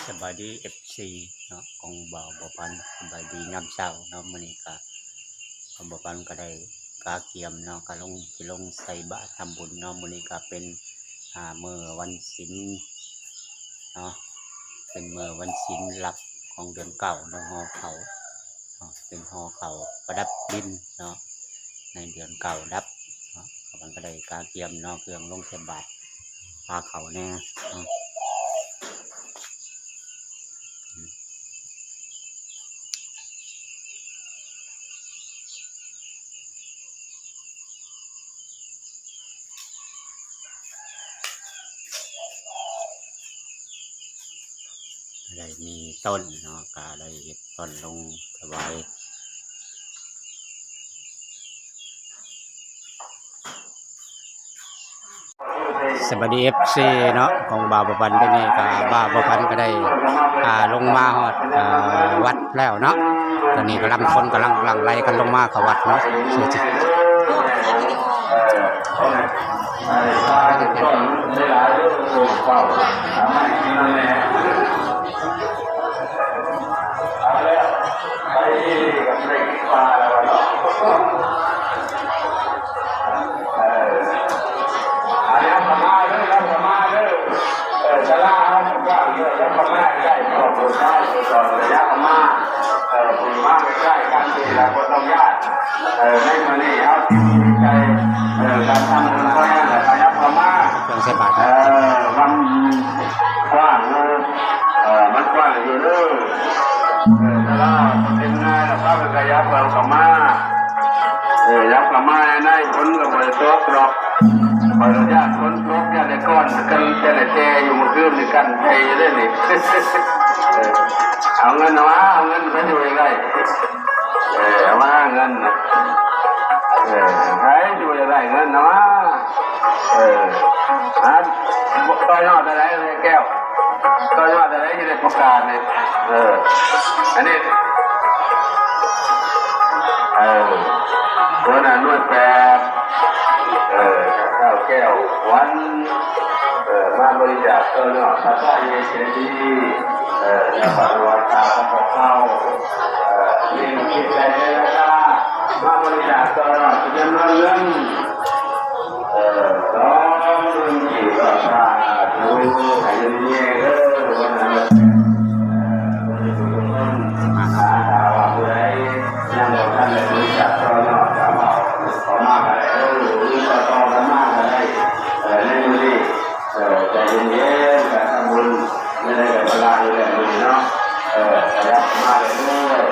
ສະບາຍດີ ເອັຟຊີ ເນາະ ຂອງບ່າວບົວພັນ ສະບາຍດີຍາມເຊົ້າເນາະ. ມື້ນີ້ກະ ບ່າວບົວພັນກະໄດ້ກະກຽມເນາະ ກະລົງ ຊິລົງໃສ່ບາດທຳບຸນເນາະ. ມື້ນີ້ກະເປັນ ອ່າ ມື້ວັນສິນເນາະ ເປັນມື້ວັນສິນຫຼັກຂອງເດືອນເກົ້າເນາະ ຫໍ່ເຂົ້າເນາະ ເປັນຫໍ່ເຂົ້າປະດັບດິນເນາະ ໃນເດືອນເກົ້າດັບເນາະ. ຂ້າພະເຈົ້າກະໄດ້ກະກຽມເນາະ ເຄື່ອງລົງໃສ່ບາດ ປາເຂົ້າແນ່ເນາະ. ໄດ້ມີຕົ້ນເນາະ ກະໄດ້ເຮັດຕົ້ນລົງຖວາຍ. ສະບາຍດີ ເອັຟຊີ ເນາະ ຂອງບ່າວບົວພັນ. ດຽວນີ້ກະບ່າວບົວພັນກະໄດ້ ອ່າ ລົງມາຮອດ ອ່າ ວັດແລ້ວເນາະ. ຕອນນີ້ກຳລັງ ຄົນກຳລັງຫຼັ່ງໄຫຼກັນລົງມາເຂົ້າວັດເນາະ. ເອີ ອັນນີ້ເຂົ້າມາເດີ ເຂົ້າມາເດີ ເອີ ສາລາເຮົາກວ້າງເດີ ເຮົາເຂົ້າມາໃກ້ໆ ພວກຜູ້ຊາຍຜູ້ສອນກະຢ່າເຂົ້າມາ ເອີ ຜູ້ມາໃກ້ໆກັນນີ້ລະ ບໍ່ຕ້ອງຢ້ານ. ເອີ ໃນມື້ນີ້ເຮົາຊິມີໃຈ ເອີ ການທຳບຸນ ເພາະຫຍັງລະ ຂະຫຍັບເຂົ້າມາ ເຄື່ອງໃສ່ບາດ ເອີ ມັນກວ້າງເດີ ເອີ ມັນກວ້າງຢູ່ເດີ. ເອີ ສາລາເປັນໄງລະ ພາກັນຂະຫຍັບເຂົ້າມາ ເອີ ຂະຫຍັບເຂົ້າມາໃນໆ ຝົນກະບໍ່ໄດ້ຕົກດອກ. ຂ້ອຍກະຢ້ານຝົນຕົກ ຢ້ານໄດ້ກ້ອນກັນແຕ່ລະແຈຢູ່ ມື້ຄືນນີ້ກັ້ນໄພເລີຍນີ້. ເອີ ເອົາເງິນເອົາມາ ເອົາເງິນໄປຢູ່ໃຫ້ໄດ້ ເອີ ເອົາມາເງິນນະ ເອີ ໃຜຢູ່ຢາກໄດ້ເງິນນະ ເອີ ຮະ ຕໍ່ຍອດເທົ່າໃດແກ້ວ? ຕໍ່ຍອດເທົ່າໃດຢູ່ໃນໂຄງການນີ້? ເອີ ອັນນີ້ ເອີ ຫົວໜ້າໜ່ວຍແປດ ເອີ ທ້າວແກ້ວວັນ ເອີ ມາບໍລິຈາກຕໍ່ຍອດ ພະທະເຍເຈດີ ເອີ ແລ້ວກະ ເອີ ມີຈິດໃຈເມດຕາ ມາບໍລິຈາກຕໍ່ຍອດ ເປັນຈຳນວນເງິນ ເອີ ສອງໝື່ນກີບ ສາທຸ ໃຫ້ເງິນເດີ ວັນນັ້ນ ເອີ ຜູ້ໃດຍັງບໍ່ທັນໄດ້ຮູ້ຈັກ ກໍເນາະ ເຂົ້າມາກໍໄດ້ເດີ ຫຼືຕໍ່ໆກັນມາກໍໄດ້ ເອີ ໃນມື້ນີ້ ເອີ ໃຈເຢັນໆ ການທຳບຸນ ໃນໃດກໍພະລາຢູ່ແລ້ວມື້ນີ້ເນາະ ເອີ ຂະຫຍັບເຂົ້າມາເດີ.